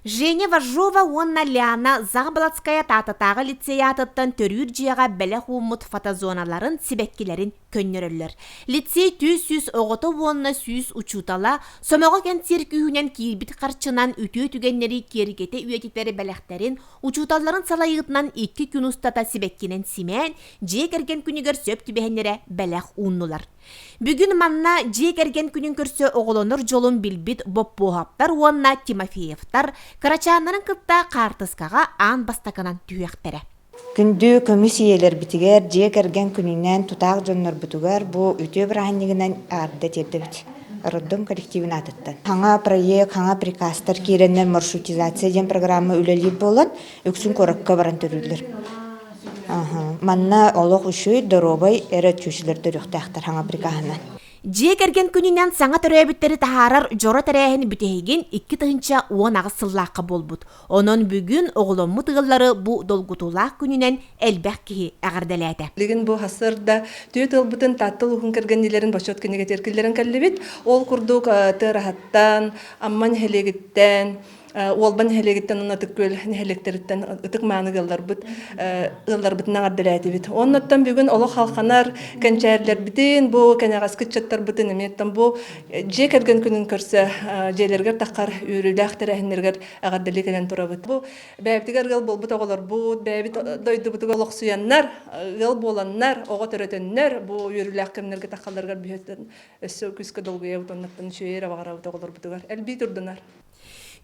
Женя Вожжова уонна Лиана Заболоцкая Таататааҕы лицей аатыттан төрүүр дьиэҕэ бэлэх ууммут фотозоналарын сибэккилэрин көннөрөллөр. Лицей 400 оҕото уонна 100 учуутала Сомоҕо кэнсиэр күүһүнэн киирбит харчынан үтүө түгэннэри киэргэтэ үйэтитэр бэлэхтэрин учууталларын салайыытынан икки күн устата сибэккинэн симээн, дьиэ кэргэн күнүгэр сөп түбэһиннэрэ бэлэх ууннулар. Бүгүн манна дьиэ кэргэн күнүн көрсө оҕолонор дьолун билбит Боппуоһаптар уонна Тимофеевтар кырачааннарын кытта хаартыскаҕа аан бастакынан түһүөхтэрэ. Күндү көмүс ийэлэрбитигэр, дьиэ кэргэн күнүнэн тутаах дьоннорбутугар бу үтүө бырааһынньыгынан эҕэрдэ тиэрдэбит. Роддом коллективын аатыттан. Хаҥа проект, хаҥа приказтар киирэннэр маршрутизация диэн программа үлэлиир буолан, үксүн куоракка баран төрүүллэр. Манна олох үчүгэй, доруобай эрэ чүүчүлэр төрүөхтээхтэр хаҥа прикаһынан. Дьиэ кэргэн күнүнэн саҥа төрөөбүттэри таһаарар дьоро тэрээһин бүтэһигин 2018 сыллаахха буолбут. Онон бүгүн оҕоломмут ыаллары бу долгутуулаах күнүнэн элбэх киһи эҕэрдэлээтэ. Билигин бу сарсыарда түөрт ыалбытын Таатта улууһун кэргэнниилэрин бочуот кинигэтигэр киллэрэн кэллибит. Ол курдук Тыараһаттан, Амма нэһилиэгиттэн, Уолба нэһилиэгиттэн уонна Ытык Күөл нэһилиэктэриттэн ытык мааны ыалларбыт ыалларбытын эҕэрдэлээтибит. Оннуттан бүгүн олох халханар кэнчээрилэрбитин, бу кэнэҕэски ыччаттарбытын эмиэттэн бу дьиэ кэргэн күнүн көрсө дьиэлэригэр таххар үөрүүлээх тэрээһиннэригэр эҕэрдэлии кэлэн турабыт. Бу бэйэбитигэр ыал буолбут оҕолорбут, бэйэбит дойдубутугар олохсуйаннар, ыал буоланнар, оҕо төрөтөннөр бу үөрүүлээх кэмнэргэ таххалларыгар бүһөттөн өссө күүскэ долгуйабыт, оннуттан үчүгэй эрэ баҕарабыт оҕолорбутугар. Элбии турдунар.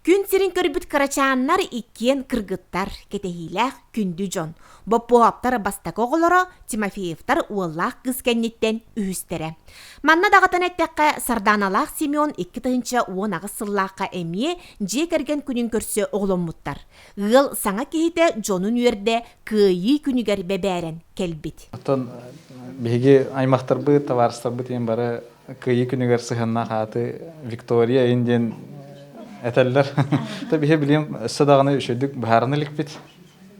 Күн сирин көрбүт кырачааннар иккиэн кыргыттар, кэтэһиилээх күндү дьон. Боппуоһаптар бастакы оҕолоро, Тимофеевтар уоллаах кыыс кэнниттэн үһүстэрэ. Манна даҕатан эттэххэ, Сардааналаах Семен 2018 сыллаахха эмиэ дьиэ кэргэн күнүн көрсө оҕоломмуттар. Ыал саҥа киһитэ дьонун үөрдэ Кыайыы күнүгэр бэбээрэн кэлбит. Оттон биһиги аймахтарбыт, табаарыстарбыт диэн бары Кыайыы күнүгэр сыһыаннаах ааты Виктория эйин диэн этэллэр. То биһи билим өссө даҕаны үчүгдүк быһааран иликпит.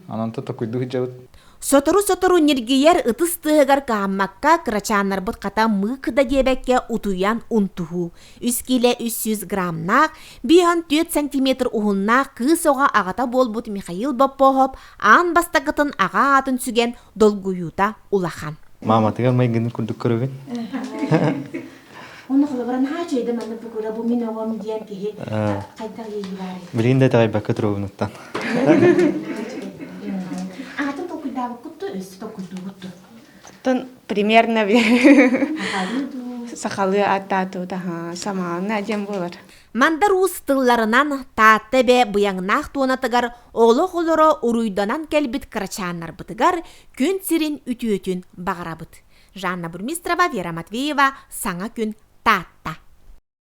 Онон то токуйдуу сылдьабыт. Сотору-сотору ньиргийэр ытыс тыаһыгар кыһаммакка, кырачааннарбыт хата мыык да диэбэккэ утуйан унтуһуу. Үс киилэ 300 граммнаах, 54 сантиметр уһуннаах кыыс оҕо аҕата буолбут Михаил Боппоһоп аан бастакытын аҕа аатын сүгэн долгуйуута улахан. Мааматыгар майгыны курдук көрөбүн. Оны холобура наһаа үчүгэйдэ маннык букура бу мин оҕом диэн киһи хайдах иэйии баарый? Билигин да итэҕэйбэккэ туруобунуттан. Аатын толкуйдаабыккыт дуу, өссө толкуйдуугут дуу? Оттон примерно сахалыы ааттаатыбыт аһаа самаана диэн буолар. Мандар Уус тылларынан Таатта эбэ быйаҥнаах туонатыгар олох олоро уруйданан кэлбит кырачааннарбытыгар күн сирин үтүөтүн баҕарабыт. Жанна Бурмистрова, Вера Матвеева, Саҥа күн,